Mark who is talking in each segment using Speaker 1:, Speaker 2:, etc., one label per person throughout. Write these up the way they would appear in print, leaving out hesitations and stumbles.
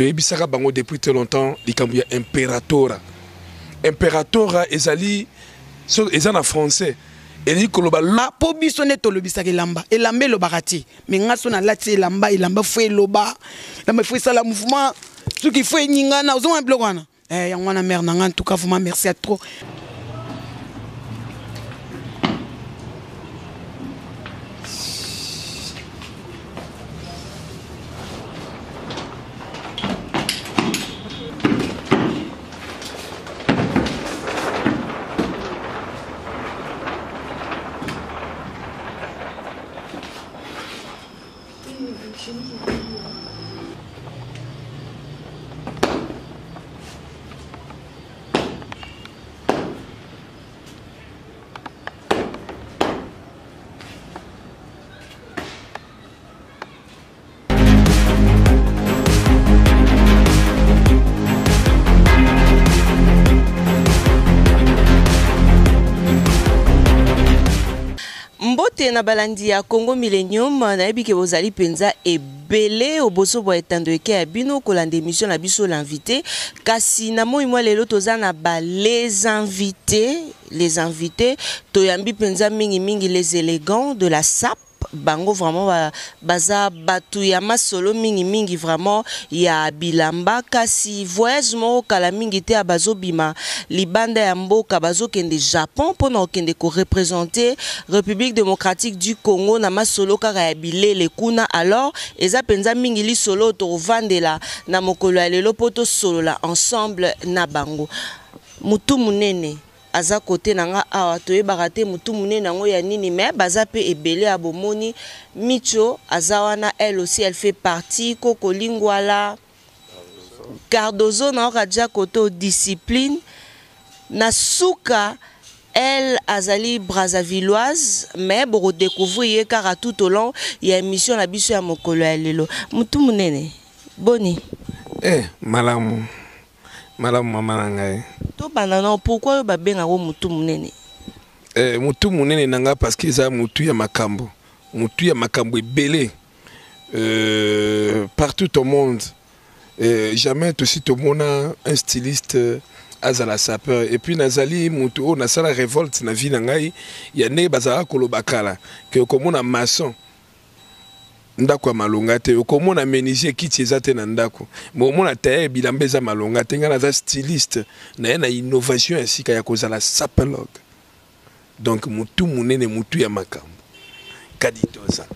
Speaker 1: Toyebisaka bango depuis très longtemps likambo ya imperatora. Imperatora ezali so eza na français elingi koloba
Speaker 2: la mpo biso nde tolobisaka elamba elamba elobaka te me nga so nalati elamba elamba fo eloba elamba fo esala mouvement soki fo eningana ozomona biloko wana eh, yango wana mare na nga en tout cas vraiment merci à trop.
Speaker 3: Mbote na balandi ya Congo Millennium, nayebi ke bozali mpenza ebele oboso bwa etando eke ya bino kolanda emission na biso l'invité. Kasi na moi mwa lelo toza na ba les invités, les invités toyambi mpenza mingi mingi les élégants de la SAP. Bango vraiment ba, baza batu ya masolo mingi mingi vraiment ya bilamba. Kasi voyage moko kala mingi te bazobima libanda ya mboka, bazokende Japon mpona kokende korepresente République démocratique du Congo na masolo kaka ya bilele kuna. Alors eza mpenza mingi lisolo tokovandela na mokolo ya lelo mpo tosolola ensemble na bango. Mutu munene aza kote na nga awa, toyebaka te mutu munene yango ya nini, mais baza pe ebele ya bomoni. Micho aza wana, elle aussi elle fait partie. Koko Lingwala, Cardozo na oka dia koto discipline na suka. Elle azali brazzavilloise, mais boko découvrir ye kaka tout au long ya émission na biso ya mokolo ya lelo. Mutu munene boni?
Speaker 1: Eh, malamu malamu mama na ngai.
Speaker 3: Tobanda na pourquoi oyo babengaka mutu munene?
Speaker 1: Eh, mutu munene na nga parce que eza mutu ya makambo, mutu ya makambo ebele. Partout au monde. Jamais tosi tomona un styliste azala sapeur. Et puis nazali mutu oyo nasala révolte na vie na ngai ya ndenge bazalaka koloba kala ke okomona maçon ndako ya malonga te, okomona menuisier kiti eza te na ndako, mais omona tailleur bilamba eza malonga te. Ngai naza styliste na ye na innovation ya sika ya kozala sapologue. Donc mutu munene, mutu ya makambo. Kaditoza.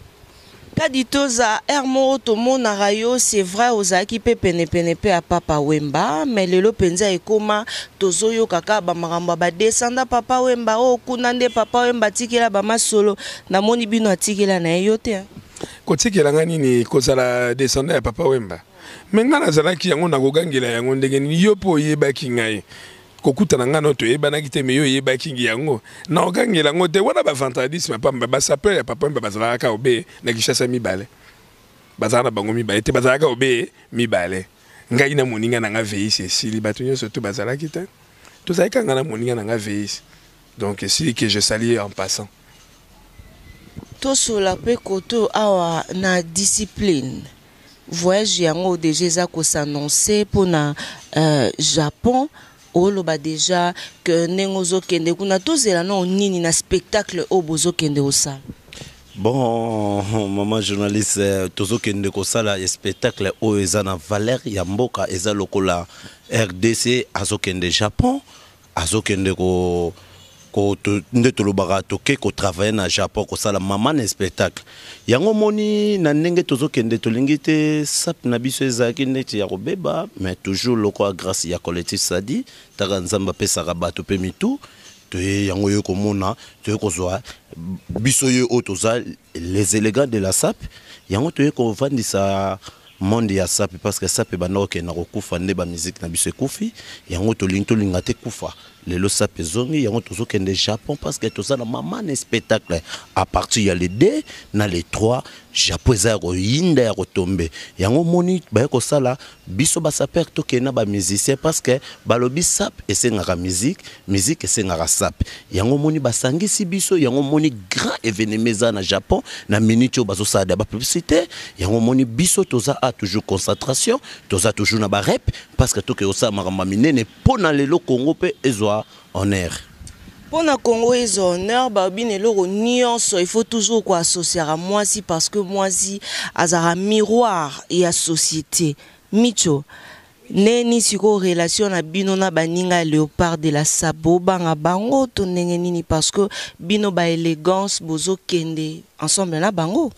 Speaker 3: Kaditoza, heure moko tomonaka yo, c'est vrai ozalaki pe penepene pe ya Papa Wemba, mais lelo penza ekoma tozoyoka kaka ba makambo ya ba descendant Papa Wemba, oh kuna nde Papa Wemba atikela ba masolo, namoni bino atikela na ye yo te, hein?
Speaker 1: Kotikela nga nini kozala descendant ya Papa Wemba? Mais nga nazalaki yango, nakogangela yango ndenge nini? Yo po oyebaki ngai kokutana nga no toyebanaki te, mais yo oyebaki yango, nakogangela yango te. Wana ba vantardisme pamba. Ba sapeur ya Papa Wemba bazalaka kaka obe na Kinshasa mibale, bazalaka na bango mibale te, bazalaka obe mibale. Ngai na moninga na nga Veis esili, bato nyonso to bazalaki te, tozalaki kaka nga na moninga na nga Veis. Donc esili que je salue en passant.
Speaker 3: Tosola pe koto awa na discipline. Voyage yango déjà eza ko s'annoncer pona Japon. Oloba déjà que ndenge ozokende kuna, tozela nao nini na spectacle oyo bozokende kosala?
Speaker 4: Bon, maman journaliste, tozokende kosala spectacle oyo eza na valeur ya mboka, eza lokola RDC azokende Japon, azokende ko, ko, to, nde tolobaka toke ko travailler na Japon kosala mama na spectacle. Yango moni na ndenge tozokende, tolingi te sap na biso ezalaki neti ya kobeba, mais toujours lokola grâce ya collectif Sadi, taka Nzambe apesaka bato pe mitu, toye yango yo komona, toye kozwa biso yo oyo toza les élégants de la sap, yango toye kovandisa monde ya sap, parce que sap ebanda kokende na kokufa nde ba musique na biso ekufi, yango tolingi tolinga te kufa. Lelo sap ezongi, yango tozokende Japon parce que toza na mama na spectacle à partir ya le 2 na le 3, Japon eza ya koyinda ya kotombe. Yango moni baye kosala biso ba sapeur tokende na ba musicien parce que balobi sap esengaka musique, musique esengaka sap. Yango moni basangisi biso, yango moni grand événement eza na Japon na minute oyo bazosala ba publicité, yango moni biso toza a toujours concentration, toza toujours na ba rep parce que toke osala makambo ya minene mpo na lelo Congo mpe ezwa honneur.
Speaker 3: Mpo na Congo ezwa honneur, balobi na eloko nyonso il faut toujours koassociaka mwasi parce que mwasi azalaka miroir ya société. Micho, ndenge nini sikoyo relation na bino na baninga ya Léopard de la Sape? Bobanga bango to ndenge nini? Parce que bino ba élégance bozokende ensemble na bango.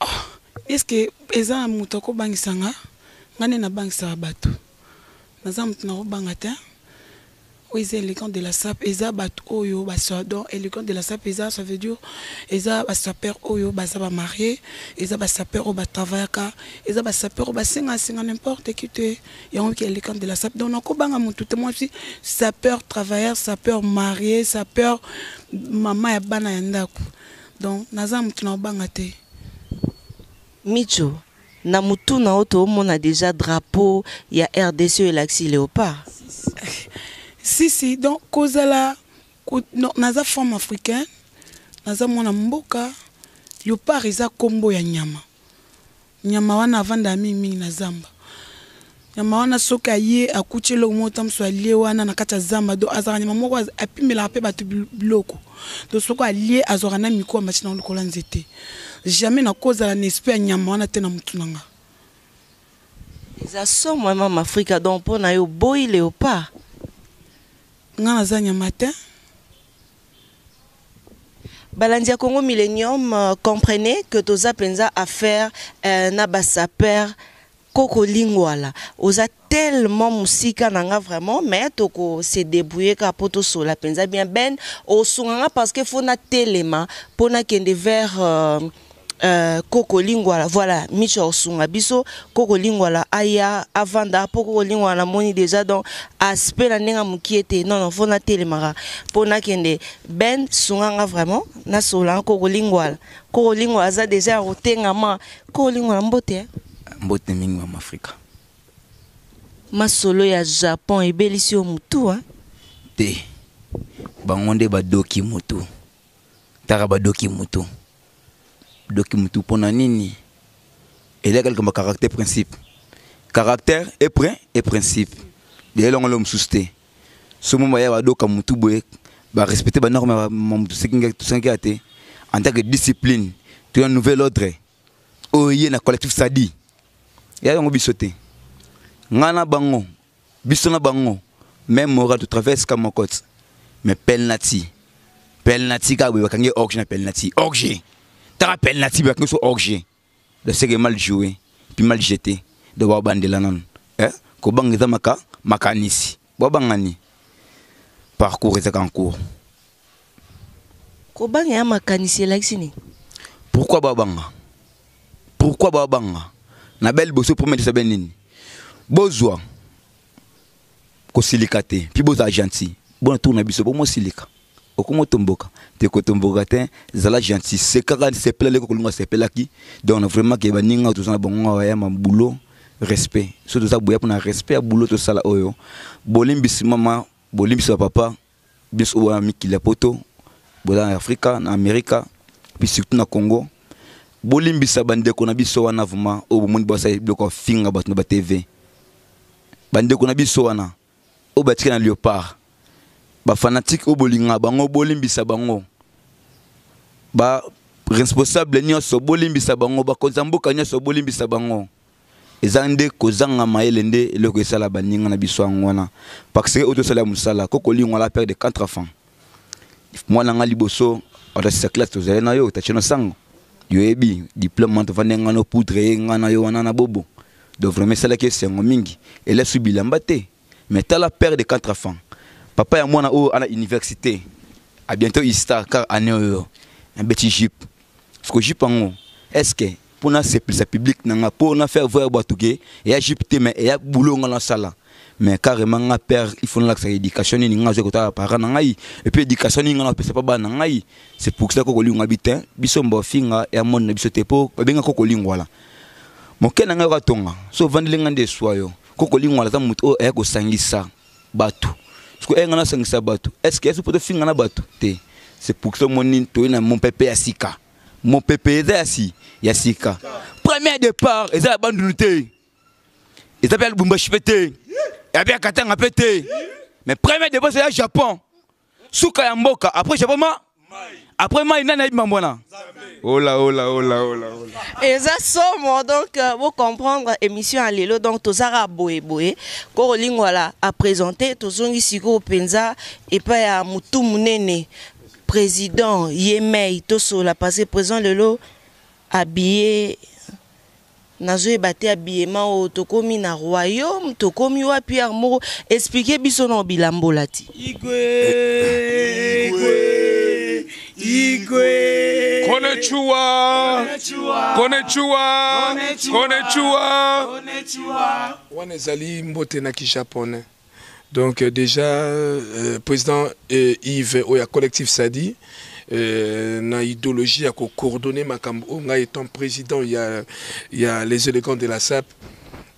Speaker 2: Oh, est ce que eza na moto akobangisa nga? Nga nde nabangisaka bato, naza moto nakobanga te. Oyo eza élégant de la sape, eza bato oyo donc élégant de la sape eza, ça veut dire eza basapeur oyo baza bamarie, eza basapeur oyo batravaillaka, eza basapeur oyo basengasenga n'importe qui te. Yango ki élégant de la sape. Donc nakobanga motu te. Moi aussi sapeur travailleur, sapeur marié, sapeur mama ya bana ya ndako. Donc naza motu nakobanga te.
Speaker 3: Micho, na mutu na oyo toomona déjà drapeau ya RDC oyo elakisi léopard.
Speaker 2: Si si, donc kozala non, naza femme africaine, naza mwana mboka. Léopard eza nkombo ya nyama. Nyama wana avanda mingimingi na zamba. Nyama wana soki aye akuti eloko moko, ta mosu alie wana na kati ya zamba. Donc azalaka nyama moko apimelaka mpe bato biloko. Donc soki alie, azwaka na mikuwa mati na lokola nzete. Jamais nakozala na esprit ya nyama wana te na motu na nga.
Speaker 3: Eza somo ya mama Afrika. Donc mpo na yo boyi léopard?
Speaker 2: Nga naza nyama te.
Speaker 3: Balandi ya Congo Millennium, comprenez que toza mpenza affaire na basapeur. Koko Lingwala, oza tellement mosika na nga vraiment, mais toko se débrouiller kaka mpo tosola mpenza bien. Ben osunganga parce que faut natelema mpo nakende vers Koko Lingwala. Voilà, Micho osunga biso Koko Lingwala aya avanda mpo Koko Lingwala namoni déjà. Donc aspect na ndenge mokie te. Non non, faut natelemaka mpo nakende. Ben sunganga vraiment nasolanga Koko Lingwala. Koko Lingwala aza déjà ya kotengama. Koko Lingwala, mbote, eh?
Speaker 5: Mbote mingi, mama Afrika.
Speaker 3: Masolo ya Japon ebelisi yo mutu, hein?
Speaker 5: Te, bango nde badoki mutu. Taka badoki mutu, doki mutu mpona nini? Eleka likambo ya caractère, principe, caractère et principe. Elongo lo mosusu te. So mo baya badoka mutu boye, barespecte banorme ya mutu tosengaki ya te en tant que discipline. Toya nouvel ordre oyo ye na collectif sadi ya yango biso te. Ngai na bango, biso na bango même moral, totraverse ka moko ti. Mais penalty, penalty kaka boye, bakangi orge na penalty. Orge taka penalty, bakangi so orge. Donc c'est que mal joué puis mal jeté. Donc babandela nanu, eh? Kobanga eza maka makanisi. Babangani, parcours ezaka en cours.
Speaker 3: Kobanga ya makanisi elakisi nini?
Speaker 5: Pourquoi babanga? Pourquoi babanga na bel liboso? Premier sabe nini? Bozwa kosilika te, mpi bozala gentil. Bona tour na biso bomosilika, okoma otomboka te, kotomboka te, zala gentil, sekaka, sepela leko kolunga sepelaki. Donc na vraiment ke baninga toza na bango awa ya mabulo, respect. So toza boya mpona respect ya bulo tosala oyo. Bolimbisi mama, bolimbisi bapapa biso oyo na mikili ya poto, boza na Afrika, na Amerika, puis surtout na Congo. Bolimbisa bandeko na biso wana vraiment oyo bomoni basala biloko ya finga bato na batv. Bandeko na biso wana oyo batika na léopard, bafanatike oyo bolingaka bango, bolimbisa bango. Ba responsable nyonso, bolimbisa bango. Bakonzi ya mboka nyonso, bolimbisa bango. Eza nde kozanga mayele nde eloko esala baninga na biso yango wana, parce que oyo tosala ya mosala. Koko Lingwala, père de quatre enfants, mwana nga liboso atasisa classe, tozali na yo tatie na sango, yoyebi diplôme wana, tovandi nga no poudre ye nga na yo wana na bobo. Donc vraiment esalaki esengo mingi. Elesu bilamba te, mais tala, père de quatre enfants, papa ya mwana oyo ana université a bientôt ista car année oyo abeti jupe. Siko jupe yango, est ce que mpona sepelisa public na nga, mpo na faire voir bato ke eya jupe te, mais eya boulot nga nasala? Mais carrément nga père, il faut nalakisa éducation nini nga azwi kotala parent na ngai, et puis éducation nini nga napesa pa bana na ngai. C'est pour ça kokolinga bi te, biso mbofinga ya monde na biso te, mpo babenga kokolingwala moke na ngai okatonga. So ovandeli nga nde eswa yo. Kokolingwala aza moto oyo aya kosangisa bato. Siko eya nga nasangisa bato, est ce que esi mpo tofinga na bato te? C'est pour ça omoni toye na mopepe ya sika. Mopepe eza ya si ya sika. Premier Premier départ eza ya Bandundu te, eza mpe ya Lubumbashi mpe te, ya mpe ya Katanga mpe te, mais premier départ c'est ya Japon, suka ya mboka. Après Japon ma après mai, nani ayebi mambo wana?
Speaker 1: Ola ola ola ola ola.
Speaker 3: Eza somo. Donc bocomprendre émission ya lelo. Donc tozaka boyeboye, kokolingwala aprésente. Tozongi sikoyo mpenza epai ya motu monene, président ye mei. Tosola parce que président lelo habillé, nazoyeba te habillement oyo tokómi na royaume, tokómi wapi? Yare moko explique biso na bilambola ti.
Speaker 2: Igwe, Igwe, Igwe.
Speaker 1: Konnichiwa, konnichiwa, konnichiwa.
Speaker 2: Konnichiwa.
Speaker 1: Wana ezali mbote na kijaponais. Donc déjà président Yves oyo ya collectif Sadi, na idéologie ya kocoordonner makambo oyo, ngai étant président ya Les Élégants de la SAP,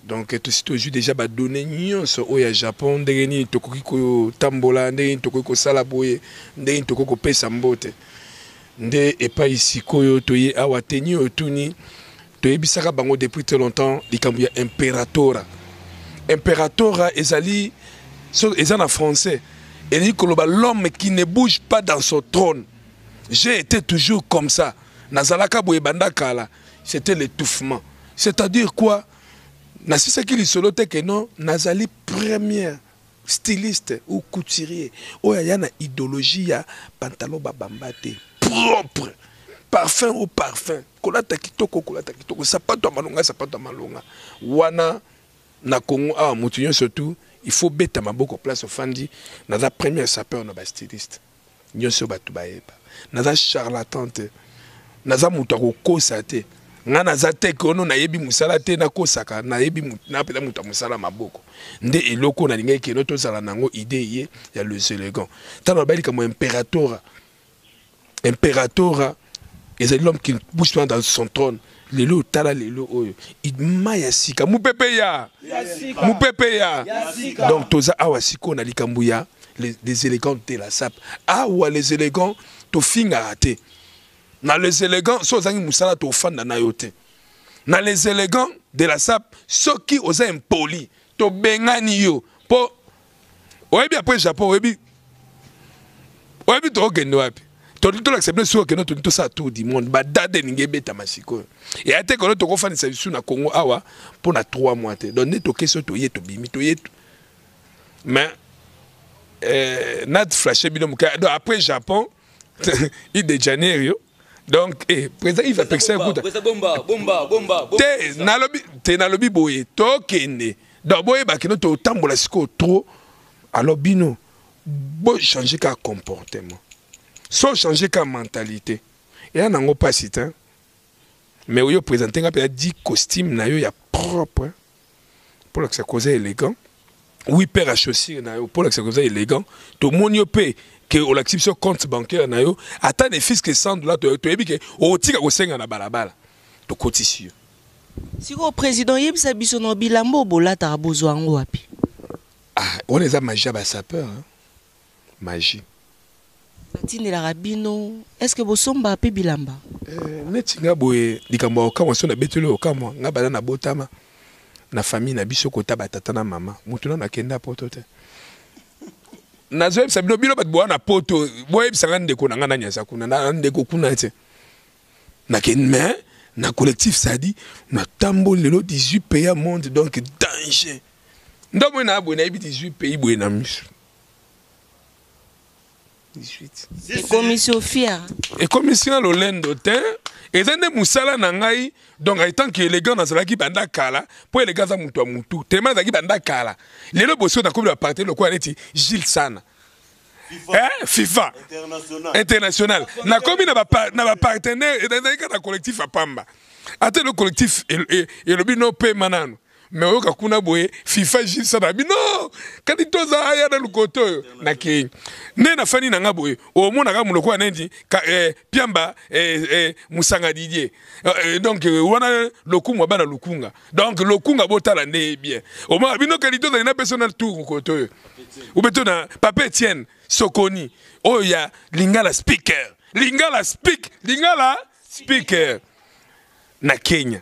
Speaker 1: donc tosi tozwi déjà badonnées nyonso oyo ya Japon, ndenge nini tokoki kotambola, ndenge nini tokoki kosala boye, ndenge nini tokoki kopesa mbote. Nde epai sikoyo toye awa, teni oyo tuni toyebisaka bango depuis très longtemps likambo ya imperatora. Imperatora ezali so, eza na français, elingi koloba l'homme qui ne bouge pas dans son trône. J'ai été toujours comme ça, nazalaka boye banda kala. C'était l'étouffement, c'est-à-dire quoi? Nasisaki lisolo te ke non, nazali première styliste ou couturier oyo aya na idéologie ya pantalon babamba te, propre, parfum au parfum, kolata kitoko, kolata kitoko, sapato ya malonga, sapato ya malonga. Wana na Congo awa, motu nyonso tu il faut beta maboko place ofandi. Naza premier sapeur na bastyliste nyonso, bato bayeba. Naza charlatan te, naza moto akokosa te. Nga naza te kono nayebi mosala te, nakosaka. Nayebi na mpenza moto ya mosala maboko. Nde eloko nalingaki keno tozala nango, idée ye ya Les Élégants. Ntango naloba likambo imperatora, imperatora ezali l'homme qui ne bouge pas dans son trône. Lelo otala, lelo oyo mai ya sika, mopepe ya mopepe ya. Donc toza awa sikoyo na likambo ya Les Élégants de la SAP. Awa Les Élégants tofingaka te. Na Les Élégants, so ozangi mosala, tofanda na yo te. Na Les Élégants de la SAP, soki oza impoli, tobengani yo. Mpo oyebi, après Japon, oyebi tokokende wapi? Tolakisa bino soki okende, toni tosala tour du monde. Badade elingi ebetama sikoyo, eya te kono tokofandisa bisu na Congo awa mpo na 3 mois te. Donc nde tokesi oyo, toye, tobimi, toye. Mais nat flashe bino moke. Donc après Japon, Rio de Janeiro. Donc président Yves apekisa kuta te. Nalobi te, nalobi boye, tokende. Donc boyeba kino totambola sikoyo trop. Alors bino bochange kaka comportement, so change kaka mentalité, eya nango mpasi te. Mais oyo présente nga mpenza 10 costume na yo ya propre mpo lakisa koza élégant, oui, paire ya chaussure na yo mpo lakisa koza élégant. Tomoni yo mpe ke olakisi biso compte bancaire na yo, ata ne fût-ce que 100 $, toyebi ke okotika kosenga na balabala, tokotisi yo.
Speaker 3: Sikoyo président, yebisa biso na bilamba oyo bolataka, bozwa yango wapi?
Speaker 1: Ah, wana eza magie ya basapeur, hein? Magie.
Speaker 3: Batindelaka bino? Est ce que bosombaka mpe bilamba?
Speaker 1: Neti nga boye, likambo ya kokamwa, so nabeteli oyo okamwa. Nga banda nabotama, na famille na biso, kota batata na mama, motu nano akenda poto te. Nazoyebisa bino, bino bato boya na poto, boyebisanga ndeko na nga nani aza kuna na ndeko kuna te. Nakende, mais na collectif Sadi natamboli lelo 18 pays ya monde. Donc danger ndomoi na boye, nayebi 18 pays boye na miso 18.
Speaker 3: Ekomisi ofier.
Speaker 1: Ekomisi nga lolendo te, eza nde mosala na ngai. Donc en tant que élégant, nazalaki banda kala, mpo élégant aza moto ya motu tema, azalaki banda kala. Lelo boso nakomi bapartenaire lokola neti Gilles Sana, FIFA international. Nakomi na bapartenaire, ezalaki kaka na collectif ya pamba. Ata elo collectif elobi no pema nanu, mais oyoka kuna boye FIFA Gilles Sana bino kati toza aya na lukoto oyo. Nakei nde nafandi na nga boye, omonaka moloko ya neti piamba musanga Didier. Donc wana lokumu bana lukunga. Donc lokunga botala nde bien, omona bino kali tozali na peso na tour koto oyo ube to na papa Etienne Sokoni oyo ya Lingala Speaker, Lingala Speak, Lingala Speaker na Kenya.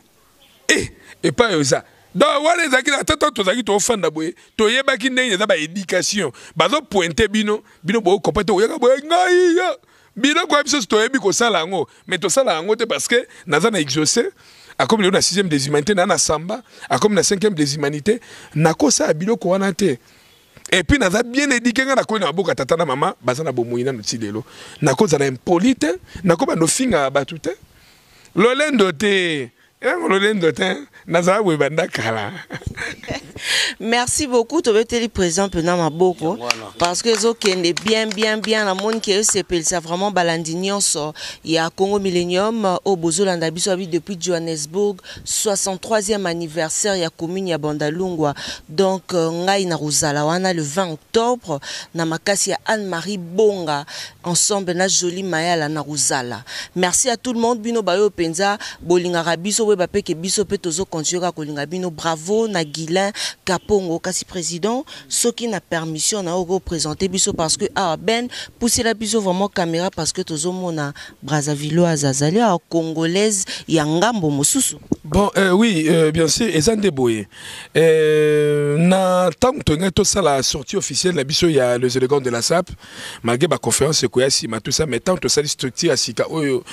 Speaker 1: E epai oza. Donc wana ezalaki na tata, tozalaki tofanda boye, toyebaki ndenge eza baéducation. Bazopointe bino, bino bokopa te, oyaka boye ngai ya biloko ya biso toyebi kosala yango, mais tosala yango te parce que naza na exaucé. Akomi lelo na sixième des humanités, na samba akomi na cinquième des humanités, nakosala biloko wana te. Et puis naza bien éduqué, nga nakoyi na maboka, tata na mama baza na bomoi nano ti lelo. Nakozala impoli te, nakobanda ofingaka bato te, lolendo te, yango lolendo te, nazala boye banda kala.
Speaker 3: Merci beaucoup. Tobeteli président mpena maboko parce que ezokende bien, bien, bien. Namoni ke esepelisa vraiment balandi nyonso ya Congo Millennium oyo bozolanda biso abi depuis Johannesburg, 63e anniversaire ya commune ya Bandalungwa. Donc ngai na kozala wana le 20 octobre na makasi ya Anne-Marie Bonga ensemble na Jolie Mayala na kozala. Merci à tout le monde. Bino bayo mpenza bolingaka biso, boyeba mpe ke biso mpe tozocontinue kaka kolinga bino. Bravo na Guilin Kapongo. Kasi président, soki na permission na yo, okoprésente biso parce que awa ben pusela biso vraiment caméra parce que tozomona Brazzavilloise azali awa, congolaise ya ngambo mosusu.
Speaker 1: Bon, oui, bien sûr, eza nde boye. Na ntango tolingai tosala sortie officielle na biso ya Les Élégants de la SAP, malgré baconférence ekoya nsima, tout ça, mais ntango tosali structure ya sika oyo,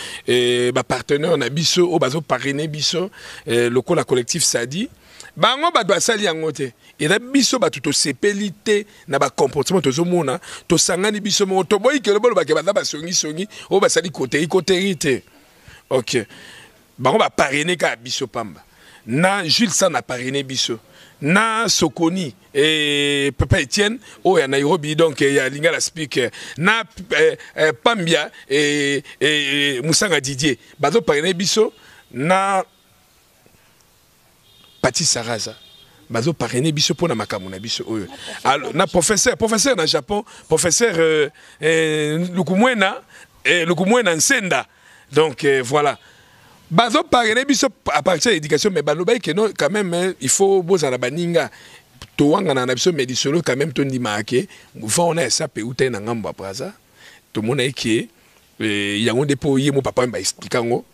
Speaker 1: bapartenaire na biso oyo bazoparraine biso, lokola collectif Sadi, bango bato basali yango te, eza biso bato tosepeli te na bacomportement tozomona. Tosangani biso moko, toboyi kelo bolobake baza basongisongi oyo basali koteri koteri te. Ok, bango baparraine kaka biso pamba na Jules San aparraine biso na Sokoni e papa Etienne oyo ya Nairobi, donc ya Lingala Speak na Pambia e Musanga Didier bazoparraine biso na Pati Saraza bazoparraine biso mpo na makambo na biso oyo. Na professeur na Japon, professeur Lukumwena, Lukumwena Nsenda. Donc voilà, bazoparraine biso à partir ya éducation, mais balobaki ke non, quand même il faut bozala baninga, towangana na biso, mais lisolo quand même tondimaka ke vent wana esape eutai na ngambo ya Braza. Tomonaki ke yango nde mpo ye mo papa oyo baexplika yango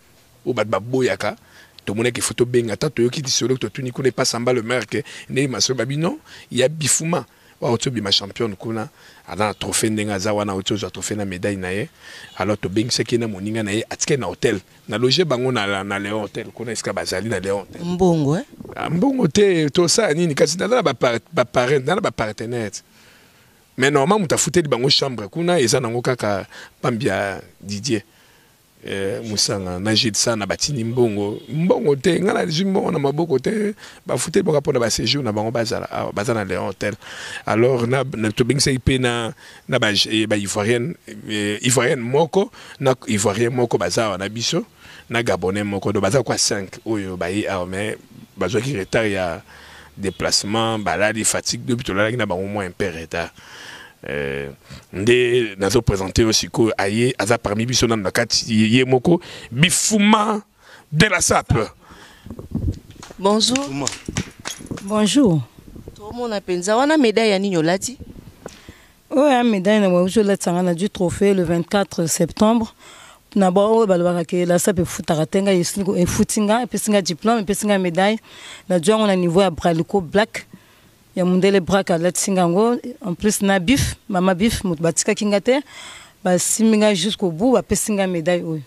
Speaker 1: oyo bato baboyaka. Tomonaki fo tobenga ata toyoki lisolo, totuni kuna epasamba le maire ke ndenge masolo babi non, ya bifuma oyo auti obima championne kuna, aza na trophée ndenge aza wana, auti ozwa trophée na médaille na ye. Alors tobengisaki ye na moninga na ye, atikali na hotel, na loge bango na Léon Hotel kuna, esika bazali na Léon Hotel.
Speaker 3: Mbongo, eh?
Speaker 1: Ah, mbongo te, tosala nini? Kasi naza na baparrain, naza na bapartenaire, mais normalement moto afuteli bango chambre kuna eza nango kaka Pambia Didier, Musanga na Gide Sana. Batindi mbongo, mbongo te, ngai nazwi mbongo na maboko te, bafuteli boka mpona baséjour na bango, bazala awa, baza na Léon Hotel. Alors na tobengisaki mpe na baivoirienne, ivoirienne moko na ivoirien moko baza awa na biso, na gabonais moko. Donc baza kwa 5 oyo baye awa, mais bazwaki retard ya déplacement, balali fatigue depuis tolalaki na bango mwa un peu retard. Nde nazoprésente oyo sikoyo aye, aza parmi biso nano na kati, ye moko Bifuma de la Sape.
Speaker 3: Bonjour.
Speaker 6: Bonjour.
Speaker 3: Tomona mpenza wana médaille ya nini olati?
Speaker 6: Oyo ya médaille na bauti olatisanga na du trophée le 24 septembre na ba oyo balobaka ke la SAPE efutaka te. Ngai efuti nga, epesi nga diplôme, epesi nga médaille. Nazwi yango na niveau ya Bralico Black ya mondele Brak, alatisi nga yango. En plus na Bif, mama Bif, moto batikaki nga te, basimbi nga jusqu'au bout, bapesi nga médaille oyo.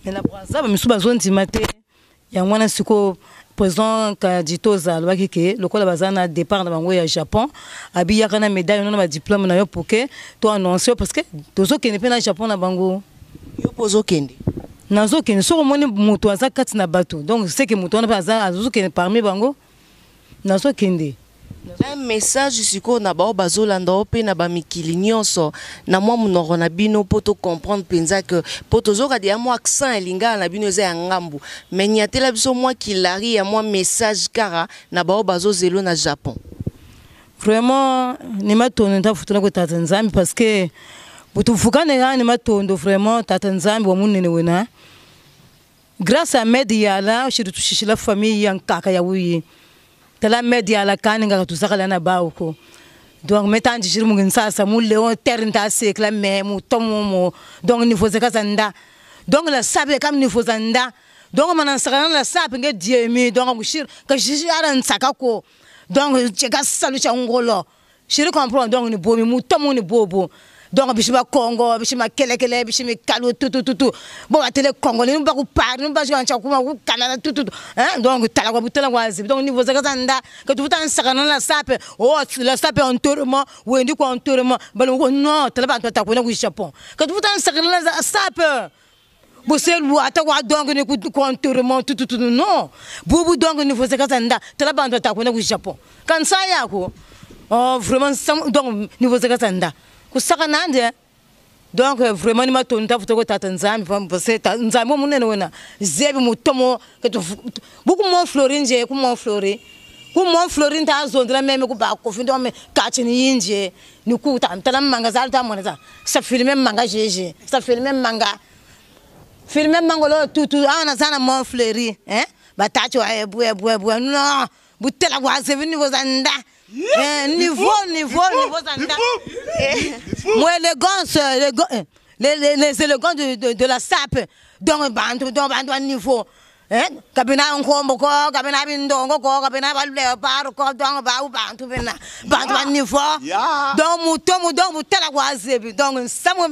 Speaker 6: Mais na Braza bamisusu bazondima te yango wana. Sikoyo président Kaditoza alobaki ke lokola baza na départ na bango ya Japon, abiyaka na médaille ono na badiplôme na yo pour ke to annonce yo, parce que tozokende mpe na Japon na bango.
Speaker 3: Yo mpo ozokende?
Speaker 6: Nazokende. Soki omoni moto aza kati na bato, donc c'est que moto wana mpe azokende parmi bango. Nazokende.
Speaker 3: Un message sikoyo na bao bazolanda o mpe na bamikili nyonso, na mwa monoko na bino mpo tocomprendre mpenza ke mpo tozoka deya mwa accent ya lingala na bino eza ya ngambu, mais niatela biso mwa kilari ya mwa message kaka na bao bazozelo na Japon.
Speaker 6: Vraiment ni matondo ntafutula ko tata Nzambi, parce que butuvukane ya ni matondo vraiment tata Nzambi wa munene wena, grâce à Med Yala shiri tushishila famille ya nkaka ya wuyi tala Med Yala kani ngaka tuzakala na bawo ko. Donc metandi shiri mungi nsasa mu leon terre nta sekla me mu tomo mo, donc niveau zeka za nda, donc la sabe kam niveau za nda. Donc mana nsaka na la sape nge diemi donc kushir ka shishi ara nsaka ko. Donc cheka salu cha ngolo. Shiri comprend donc ni bomi mutomo ni bobo. Donc bishi ba Congo, bishi makelekele, bishi mikalo tout tout tout tout. Bon ba télé congolais, nous ba ku Paris, nous ba ku kuma ku Canada tout tout. Hein donc tala kwa butala kwa zibi. Donc niveau zaka zanda que tout en saka na la sape. Oh la sape enterrement, wendi kwa enterrement. Ba non, tala ba ta ku Japon. Que tout en saka na la sape. Bose luata kwa donc ni ku enterrement tout tout tout non. Bubu donc niveau zaka zanda tala ba ta ku Japon. Kansa yako. Oh vraiment donc niveau zaka zanda. Kusaka nande donc vraiment ni matonda futa ko tata nzambi parce que nzambi munene wena zebi mutomo ke tu buku mo florin je ku mo flori ku mo florin ta zondra meme ku ba ko findo me kachi ni yinje ni ku ta tala manga za ta mona za sa filme manga jeje sa filme manga filme manga lo tutu ana zana mo flori hein batacho e bue bue bue non butela kwa zebi ni bozanda. Niveau, niveau, niveau, moi, l'élégance, les élégants de la sape, donc, bandu, donc, bandu, niveau. Hein? Kabina nkombo ko, kabina bindongo ko, kabina ba léopard ko, donc, ba ou bandu, bena, bandu, niveau. Donc, mouton, donc, mouton, la guazebi, donc, ça m'a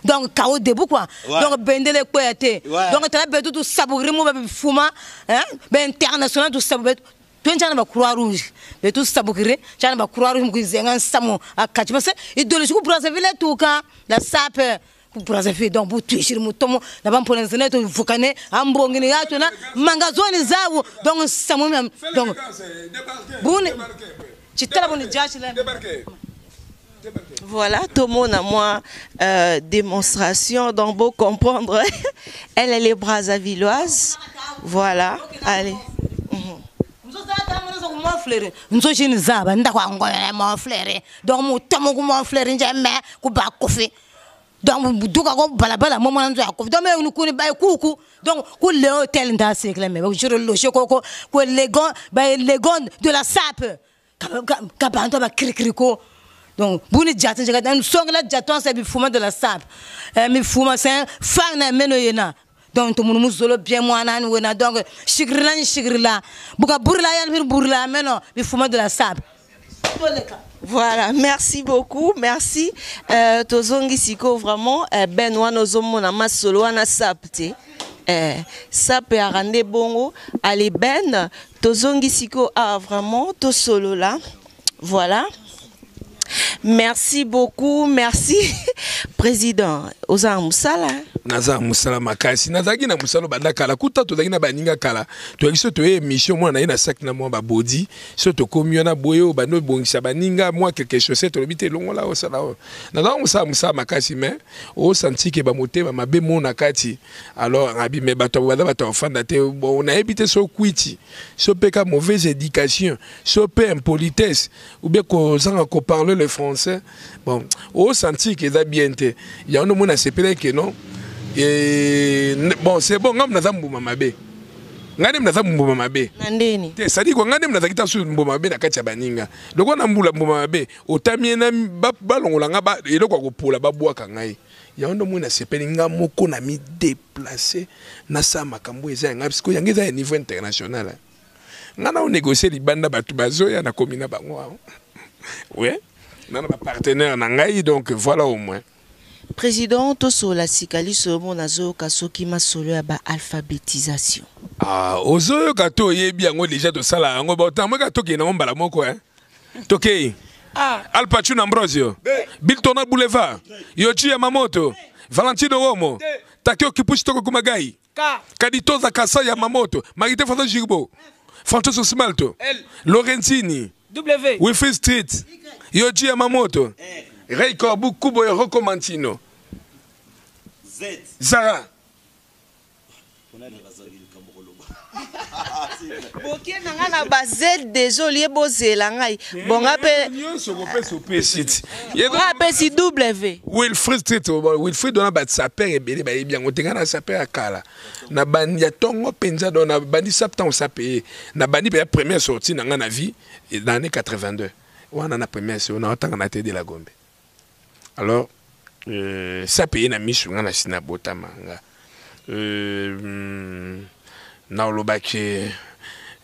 Speaker 6: donc, kao debout, quoi. Donc, bendele kwete. Donc, tu as tout sabouré, moi, fuma, hein? Ben, international, tout sabouré. Twenjana ba croix rouge be tout sabukire jana ba croix rouge mukizenga nsamo akachi parce idéologie ku Brazzaville tuka la sape ku Brazzaville donc bu tuishiri mutomo na bampona zene to vukane ambongini yato na mangazoni zawo donc samo donc buni chitala buni jachi la.
Speaker 3: Voilà, tout le monde a moi démonstration, donc beau comprendre. Elle, elle est brazzavilloise. Voilà, allez.
Speaker 6: Nzo zaba ndakwa ngone mo flere donc mutomo ku mo flere njeme ku ba kofi donc duka ko balabala mo mwana nzo ya kofi donc me kuni ba kuku donc ku le hôtel nda sekle me je loger ko ko les gants ba les gants de la sape ka ba ba kri ko donc buni jata jata songla jaton c'est bi fuma de la sape mi fuma c'est fang na meno yena. Donc tout le monde zolo bien moi nan wena donc chigrila chigrila buka burla yan burla mais non il fuma de la sable.
Speaker 3: Voilà, merci beaucoup, merci tozongi siko vraiment ben wana ozomona masolo wana sape te sape arande bongo allez ben tozongi siko ah vraiment to solo là. Voilà. Merci beaucoup, merci président. Oza musala.
Speaker 1: Naza musala makasi, nazaki na musala banda kala kuta tozaki na baninga kala. Toyaki so toye émission moi na ye na sac na moi ba body, so to komi na boyo ba no bongisa baninga moi quelque chose to lobite longola osala. Naza musala musala makasi mais o senti que ba motema mabe mona kati. Alors rabi mais bato ba bato fanda te bon on a évité so kwiti, so peka mauvaise éducation, so pe impolitesse ou bien ko zanga ko parler le français. Bon, o senti que ça bien te. Il y a un monde à sepele que non. Et bon, c'est bon, ngam naza mbuma mabe. Ngane naza mbuma mabe.
Speaker 3: Nandeni.
Speaker 1: Te sadi ko ngane naza kita su mbuma mabe na kati ya baninga. Loko na mbula mbuma mabe, otamie na ba longola nga ba eloko ko pola ba bwaka ngai. Ya ndo mona sepele nga moko na mi déplacer na sa makambo eza nga parce que yanga eza niveau international. Nga na négocier libanda batu bazoya na komina bango. Ouais. Nana ba partenaire na ngai donc voilà au moins.
Speaker 3: Président tosola sikali somo nazoyoka soki masolo ya ba alphabétisation.
Speaker 1: Ah ozoyoka to yebi yango déjà to sala yango ba otamaka toke na mbala moko hein. Toke. Ah Al Pacino Ambrosio. Biltona Boulevard. Yochi Yamamoto. Valentino Romo. Takeo Kipushi Toko Kumagai. Kaditoza Kasa Yamamoto. Marité François Gilbo. François Smalto. Lorenzini.
Speaker 2: W.
Speaker 1: Wilfrid Street. Yoji Yamamoto. Ray Corbu Kubo Rocco Mantino.
Speaker 4: Z.
Speaker 1: Zara.
Speaker 3: Bokie nanga na ba Z désolé bozela ngai. Bon ngape
Speaker 1: nyonso kopesa opesi ti.
Speaker 3: Nga apesi W.
Speaker 1: Wilfrid Street, Wilfrid dona ba saper ebele ba yebi yango tenga na saper akala. Na bandi ya tongo penza do na bandi septembre saper. Na bandi pe première sortie nanga na vie dans l'année 82. Wana na première sortie na otanga na tede la Gombe. Alors ça paye na misu nga na sina botama nga. Euh, naolobaki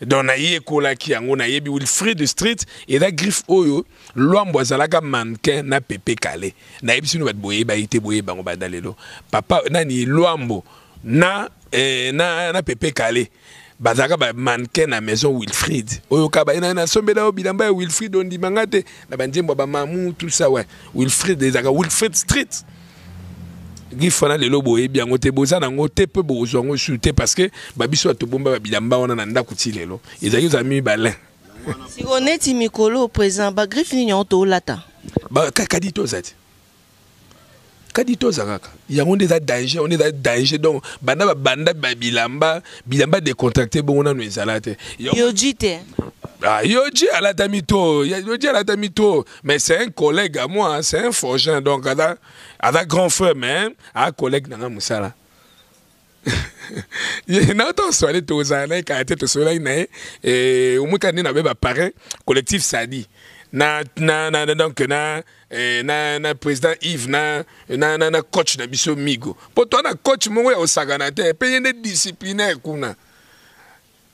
Speaker 1: donc nayekolaki yango, nayebi Wilfrid Street eza griffe oyo Lwambo azalaka mannequin na Pepe Kale. Nayebi sino bato boyebaki te, boyeba yango banda lelo. Papa nani Lwambo na, eh, na Pepe Kale bazalaka ba mannequin na maison Wilfrid. Oyo ka ba na nasombela yo bilamba ya Wilfrid, ondima nga te na banzembo ya bamamu tout ça. Ouais, Wilfrid ezalaka Wilfrid Street. Griffe wana lelo boyebi yango te, boza nango te mpe bokozwa yango su te, parce que babiso bato bomba babilamba wana na ndako ti lelo ezalaki ozala mibale.
Speaker 3: Siko neti mikolo présent, bagriffe nini yango toolata?
Speaker 1: Kadi toza te, kadi toza kaka yango nde eza danger, yango nde eza danger. Donc banda babanda babilamba bilamba décontracté bongo nano ezala te.
Speaker 3: Yoji te.
Speaker 1: Ah, Yoji alatami to, Yoji alatami to, mais c'est un collègue à moi, hein, c'est un frangin, donc aza, aza grand frère, mais un collègue nanga mosala. Na toswale tozala na ye kala te, tosololaki na ye omwika nde na be baparrain collectif sadi na donc na président Yves na coach na biso Migo, mpo to na coach moko ya kosakana te mpe ye nde disciplinaire kuna.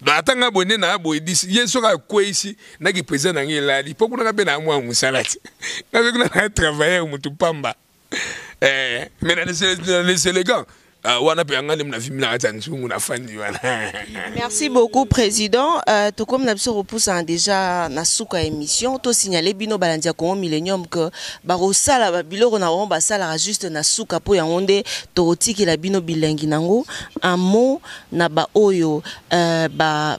Speaker 1: Donc ata nga boye nde na boye disi ye soki akweyisi naki président na ngai elali, mpo kuna nga mpe na mwa mosala te, nga mpe kuna na travailleur motu pamba. Mais na les élégants, ah, wana mpe yanga nde na vimi na kati ya nzungu nafandi wana.
Speaker 3: Merci beaucoup, président. Tokomi na biso kopusana déjà na suka ya émission. Tosignale bino balandi ya Congo Millennium que bakosala babiloko na bango basalaka juste na suka, mpo yango nde tokotikela bino bilengi nango. Un mot na baoyo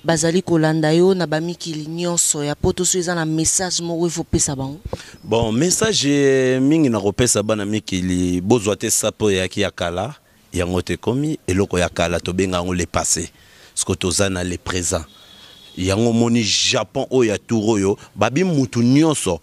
Speaker 3: bazali kolanda yo na bamikili nyonso ya poto, so eza na message moko ifo pesa bango.
Speaker 4: Bon, message mingi na kopesa bana mikili: bozwa te sape oyo eyaki ya kala, yango te ekomi eloko ya kala, tobenga yango le passé, parce que toza na le présent. Yango omoni Japon oyo ya tour oyo, babi mutu nyonso,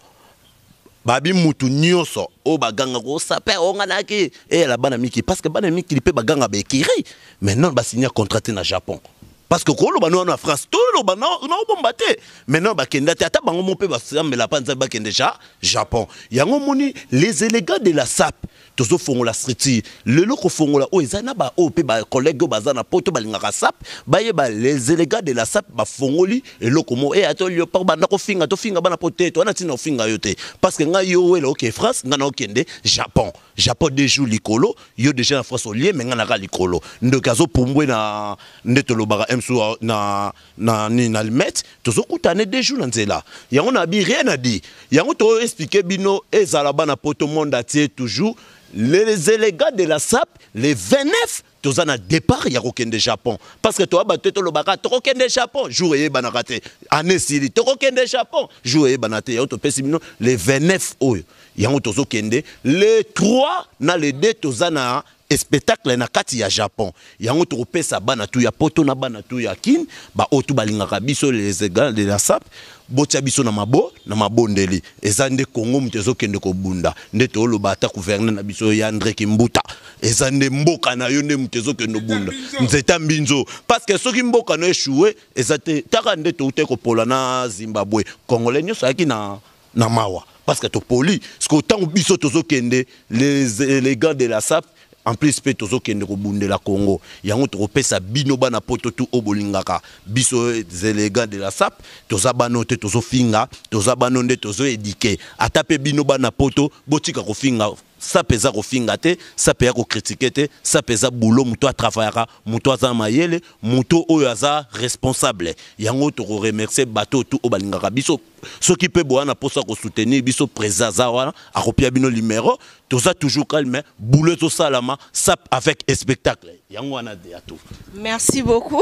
Speaker 4: babi mutu nyonso oyo bagangaka osape onganaki eyala bana mikili, parce que bana mikili mpe baganga baekiri. Maintenant basinya contrat te na Japon, parce que koloba no wana na France, toloba naobomba te. Maintenant bakenda te, ata bango mo mpe basambela mpa Nzambe bakende ja Japon. Yango omoni les élégants de la SAP tozofongola structure lelo. Kofongola oyo eza na baoyo mpe bacollègue oyo baza na poto balingaka SAP, bayeba les élégants de la SAP bafongoli eloko mo e ata léopard banda kofinga, tofinga bana po te, towana ntina kofinga yo te, parce que ngai yo wela oke France, ngai na okende Japon. Japon 2 jours likolo, yo déjà na France olie, me ngai naka likolo. Ndoki azopumbwe na nde tolobaka msu na nini na limete, tozokutana 2 jours na nzela. Yango na bi rien à dire, yango toexpliquer bino ezala bana poto, monde entier, toujours les élégants de la SAP. Les 29 toza na départ ya kokende Japon, parce que toya bato te tolobaka tokokende Japon, jour eyebanaka te. Année esili, tokokende Japon, jour eyebana te. Yango topesi bino le 29 oyo, yango tozokende le 3 na le 2, toza na spectacle na kati ya Japon. Yango tokopesa bana tu ya poto na bana tu ya Kine, baoyo tu balingaka biso les élégants de la SAP, botia biso na mabo na mabondeli. Eza nde Kongo moto ezokende kobunda, nde tooloba ata gouverneur na biso ya André Kimbuta, eza nde mboka na yo nde moto ezokende kobunda nzeta mbinzo, parce que soki mboka no échoué eza te taka nde toute kopola na Zimbabwe. Congolais nyonso ayaki na mawa parce que topoli. Parce que ntango biso tozokende les élégants de la SAP, en plus mpe tozokende kobundela Congo. Yango tokopesa bino bana poto tu oyo bolingaka biso élégants de la SAP, toza bana te tozofinga, toza bana nde tozoéduquer. Ata mpe bino bana poto botika kofinga. SAP eza kofinga te, SAP eza kocritiquer te, SAP eza boulot. Moto atravaillaka, moto aza mayele, moto oyo aza responsable. Yango tokoremercier bato tu oyo balingaka biso. Soki mpe boya na mposa kosoutenir biso, président aza wana, akopia bino numéro. Toza toujours calme, boulot ezosalama, SAP avec spectacle, yango wana ya tout.
Speaker 3: Merci beaucoup,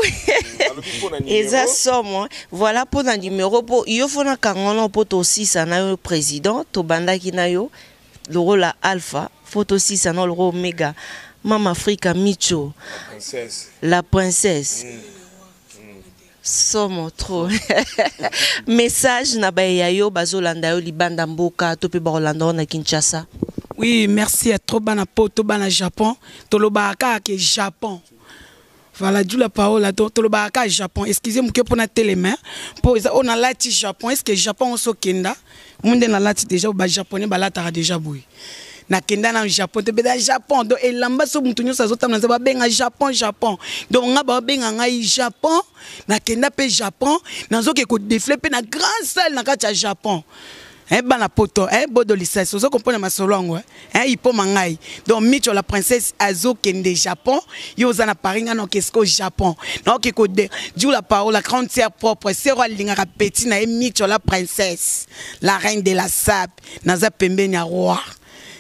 Speaker 3: eza somo. Voilà mpo na numéro, mpo yo fo nakanga wana mpo tosisa na yo président. Tobandaki na yo lokola alpha, fo tosisa na lokola omega. Mama Afrika Micho.
Speaker 1: Princesse.
Speaker 3: La princesse, somo trop. Message na bayeya yo bazolanda yo libanda mboka to mpe bakolanda yo na Kinshasa.
Speaker 2: Oui, merci à trop bana poto, bana Japon. Tolobaka kaka ke Japon. Voilà, d'où la parole tolobaka kaka Japon. Excusez moke mpona telema mpo eza oyo nalati Japon. Est ce que Japon osokenda mu nde nalati déjà? Bajaponais balataka déjà boye. Nakenda na Japon te, beda Japon. Donc elamba so mutu nyonso azotambola nzela babenga Japon, Japon. Donc nga babenga ngai Japon, nakenda mpe Japon, nazoke kodefile mpe na grande salle na kati ya Japon. Eh, bana poto, eh, bodo lisasi, ozo comprendre masolo yango, eh, ipoma ngai. Donc Micho la princesse azokende Japon, yo oza na Paris, nga naoke siko Japon. Naoke ko de, Djula Paola, la grande sœur propre, sœur alingaka petit na ye Micho la princesse, la reine de la sape, naza pembeni ya roi.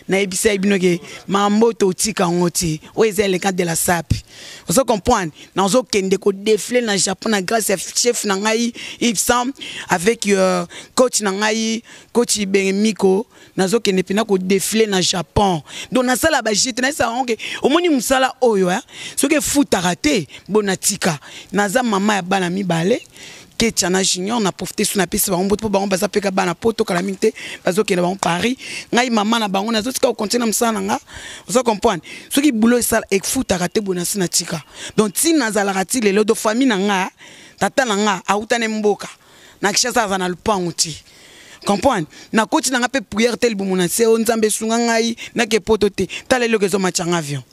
Speaker 2: Nayebisa ye bino ke mambo totika yango te, oyo eza eleka de la sape. Ozo comprendre? Nazokende ko défiler na Japon na grâce ya chef na ngai Yves Sam avec coach na ngai coach Ibenge Miko, nazokende mpena ko défiler na Japon. Donc nasala ba jete, nayebisa bango ke omoni mosala oyo, hein, soki efutaka te, bo natika. Naza mama ya bana mibale, Ketcha na Junior, na profiter sur na pesi bango mbote po bango baza peka bana poto kala mingi te, bazokende bango Paris. Ngai mama na bango nazotika ko continuer na mosala na nga. Ozo comprendre? Soki boulot esala efutaka te, boye nasi natika. Donc ti nazalaka ti lelo, do famille na nga, tata na nga auta na mboka na Kinshasa, aza na lupango ti. Comprendre? Nakoti na nga pe prière te libumu na se, o Nzambe esunga ngai nake poto te. Tala eloko ezomatya nga avion.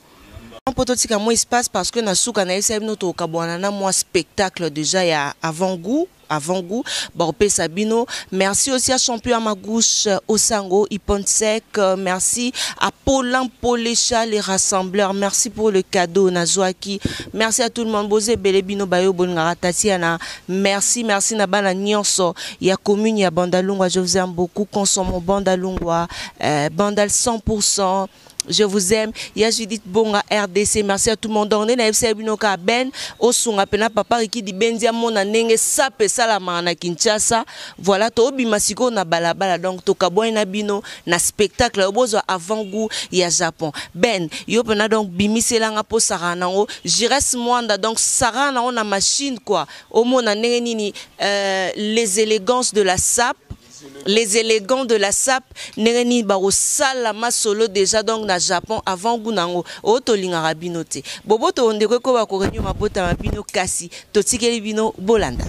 Speaker 3: Mpo totika mwa espace parce que na suka nayebisa bino tokabwana na mwa spectacle déjà ya avant-goût, avant-goût bakopesa bino. Merci aussi à champion à ma gauche Osango Iponsek, merci à Paulin Polécha les rassembleurs, merci pour le cadeau Nazwaki, merci à tout le monde bozé bele bino bayo bolingaka Tatiana, merci, merci na bana nyonso ya commune ya Bandalungwa, je vous aime beaucoup, consommons Bandalungwa, Bandal 100%. Je vous aime. Ya Judith Bonga RDC. Merci à tout le monde. On est na FC Binoka Ben Osunga pena papa Ricky di Bendia mona ndenge sape sala na Kinshasa. Voilà to obima siko na balabala donc to kabwa na bino na spectacle obozo avant goût ya Japon. Ben yo pena donc bimiselanga po sara nango Jires Mwanda donc sara na na machine quoi. Omona ndenge nini les élégances de la sape. Les élégants de la sape ndenge nini bakosala masolo déjà donc na Japon avant goût nango oyo tolingaka bino te. Boboto ndeko eko bakorenyo mabota ma bino kasi totikeli bino bolanda.